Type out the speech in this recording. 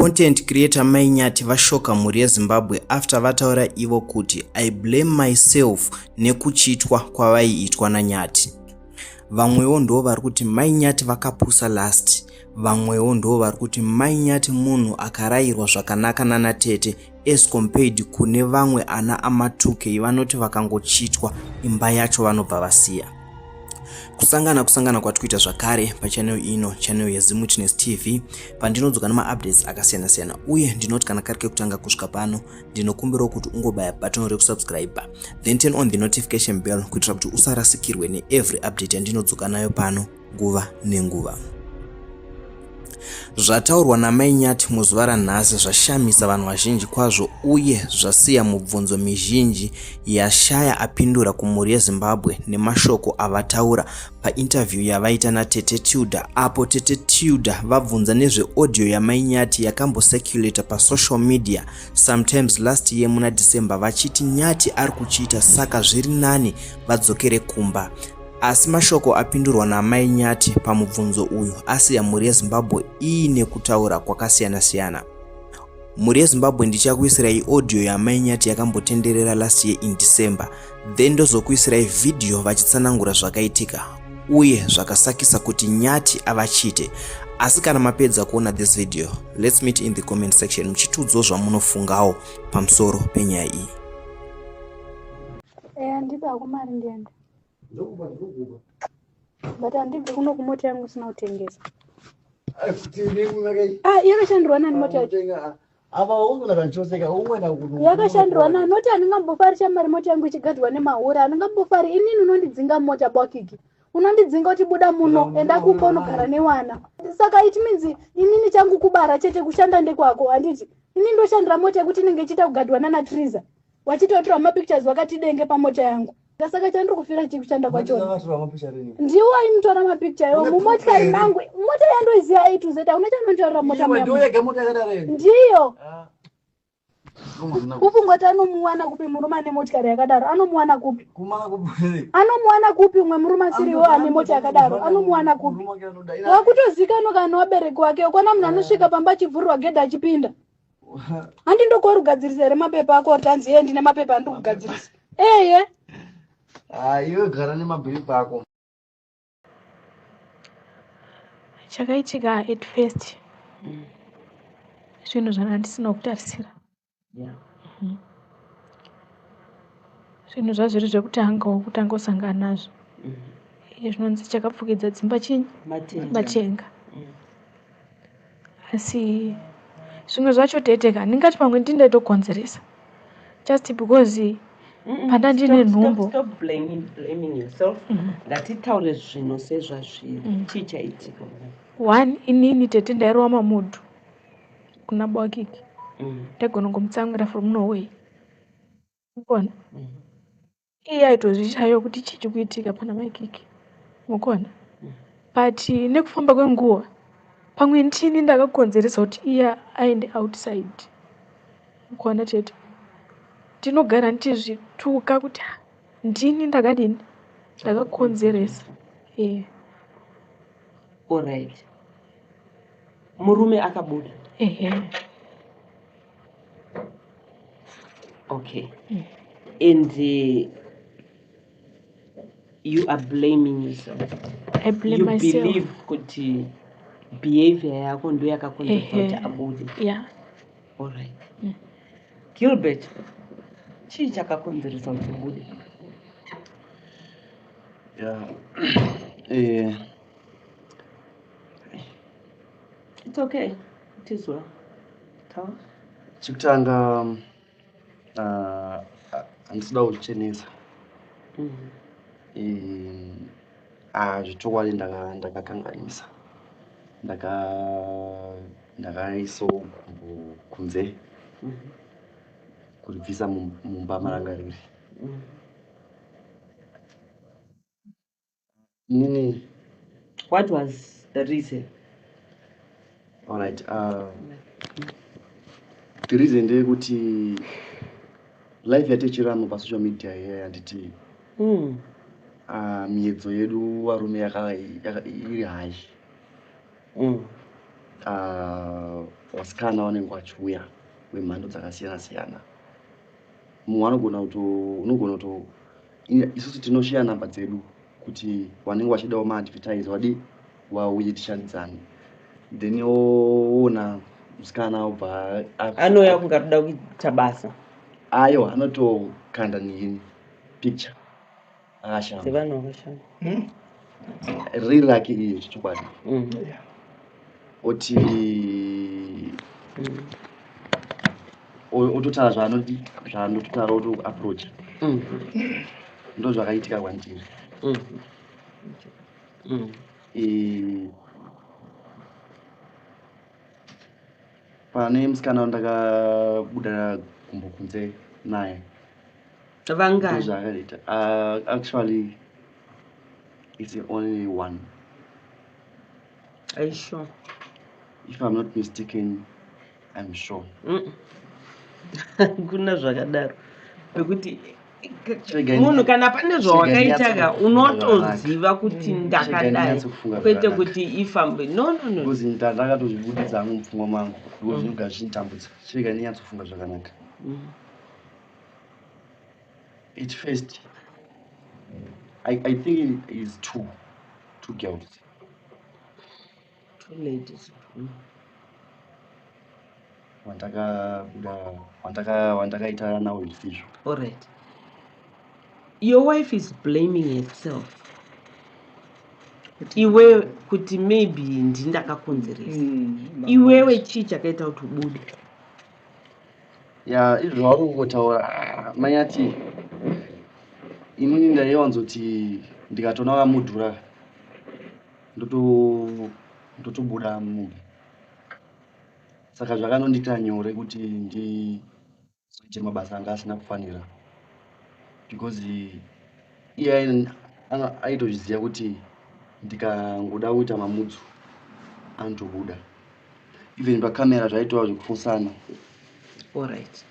Content creator Mai Nyathi vashoka mhuri yeZimbabwe after vataura ivo kuti I blame myself nekuchitwa kwavaiitwa naNyathi. Vamwewo ndo vari kuti Mai Nyathi vakapusa last. Vamwewo ndo vari kuti Mai Nyathi munhu akarayirwa zvakanaka nana tete as compared kune vamwe ana amatukei vanoti vakangochitwa imba yacho vanobva vasiya. Kusangana kusangana kwatikuita zvakare pachannel ino, channel yeZimwitness TV, pandinodzoka nemaupdates akasiyana siyana, uye ndinoti kana kari kekutanga kusvika pano ndinokumbirawo kuti ungobaya button rekusubscribe, then turn on the notification bell kuitira kuti usarasikirwe neevery update yandinodzoka nayo pano nguva nenguva. Zvataurwa naMai Nyathi muzuva ranhasi zvashamisa vanhu vazhinji kwazvo uye zvasiya mubvunzo mizhinji yashaya apindura kumhuri yeZimbabwe nemashoko avataura painterview yavaita naTete Tilda apo Tete Tilda vabvunza nezveaudio yaMai Nyathi yakambocirculata pasocial media sometimes last year muna December vachiti Nyathi ari kuchiita saka zviri nani vadzokere kumba. Asi mashoko apindurwa naAmai Nyathi pamubvunzo uyu asiya mhuri yeZimbabwe iine kutaura kwakasiyana-siyana. Mhuri yeZimbabwe ndichakuisirai audio yaAmai Nyathi yakambotenderera last year in December, then ndozokuisirai video vachitsanangura zvakaitika uye zvakasakisa kuti Nyathi avachite. Asi kana mapedza kuona this video, let's meet in the comment section muchitiudzawo zvamunofungawo pamusoro penyaya iyi. Ndipe hako mari ndiende. Ndokupa, ndokupa. But handibvi kuno kumota yangu usina kutengesa. Ah, yakashandirwa nani mota yacho? Yakashandirwa nani? Noti handingambofari chamari mota yangu ichigadzwa nemahure. Handingambofari. Inini unondidzinga mota bwakiki. Unondidzinga kuti buda muno, enda kumba unogara newana. Saka it means inini changu kubara chete, kushanda ndekwako, handiti? Inini ndoshandira mota yekuti inenge ichiita kugadwa nana Triza. Wachitotora mapictures wakati denge pamota yangu. Saka chandiri kufira chii kushanda kwachona? Ndiwo aimutora mapicture iwo mumotikari mangu. Mota yandoiziva A to Z, hauna chanonditorera mota ndiyo. Kufungoti anomuwana kupi murume ane motikari yakadaro? Anomuwana kupi? Anomuwana kupi umwe murume asiriwo ane mota yakadaro? Anomuwana kupi? Wakutozikanwa kana wabereki wake. Ukona munhu anosvika pamba achivhurirwa gedhi achipinda. Handi ndokwauri kugadzirisa here mapepa ako oti hanzi iye ndine mapepa andiri kugadzirisa? Eye. Iwe gara nemabhiripi ako. Chakaitika at first zvinhu zvanga ndisina kutarisira. Zvinhu zvazviri zvekutangawo kutanga kusangana nazvo. Zvinonzi chakapfukidza dzimba chinyi? Matenga. Asi zvimwe zvacho tete ka ndingati pamwe ndindaitokonzeresa just because panda ndine nhumbu. Stop blaming yourself. Ngatitaure zvinhu sezvazviri. Chii chaitika? One, inini tete ndairova mamudhu kuna bwakiki. Ndaigona kungomutsamwira from nowhere. Mukona? Iye aitozvishayiwa kuti chii chikuitika pana Maikiki. Mukona? But nekufamba kwenguva pamwe ndini ndakakonzeresa kuti iye aende outside. Mukona tete? Ndinogara ndichizvituka kuti ndini ndakadini ndakakonzeresa. Alright. Murume akabuda. Ehe. Okay. And you are blaming yourself. I blame You myself. Believe kuti behavior yako ndo yakakonzeresa kuti abude. Yeah. Alright. Gilbert, chii chakakonzeresa kuti ubude? Yeah. It's okay. It is well. Tell. Chekutanga, handisida kuzvichenesa. Zvechokwadi ndakakanganisa, ndakaisawo gumbo kunze kuribvisa mumba maranga riri. Inini What was the reason? Alright, the reason ndeyekuti life yatichirarama pasocial media iya, handiti? Miedzo yedu varume iri high. Vasikana vanenge vachiuya vemhando dzakasiyana siyana. Mumwe anogona kuto unogona kuto isusu tinosheya namba dzedu kuti vanenge vachidawo maadvertise vadi vauye tishandidzane. Then oona musikana obva Anouya kunge arikuda kuita basa. Aiwa, anotokanda nini picture akashama. Dzevanhu vakashama. Riri rake iyo chokwadi. Oti ototaura zvaanodi, zvaanototaura, otoapproacha. Ndo zvakaitika kwandiri. Pane musikana wandakabuda gumbo kunze naye. Vangani? Ndozvaakaita. Actually it's the only one. Are you sure? If I'm not mistaken, I'm sure. Kuna zvakadaro pekuti Chega munhu kana pane zvawakaita ka, ndinyatsekufunga. Unotoziva kuti Chega ndakadai, ndinyatsekufunga kwete zvakanaka. kuti ifambe. No, no, no. Because ndakatozvibudisa hangu mupfungwa mangu, because zvinogara zvichinditambudza. Chega ndinyatsofunga zvakanaka. At first I think is two girls. Two ladies. Wandakabuda, wandakaita nawo zvisizvo. All right, your wife is blaming herself, iwewe, kuti maybe ndindakakonzeresa. Iwewe chii chakaita kuti ubude? Ya, izvo zvauri kungotaura, ah, manyati, inini ndaiwanzoti ndikatoona vamudhura ndotobuda mumba. Saka zvakanondiitira nyore kuti ndizoite mabasa anga asina kufanira, because iye aitozviziva kuti ndikangoda kuita mamudzu anotobuda. Even pakamera zvaitova zvekufosana. All right.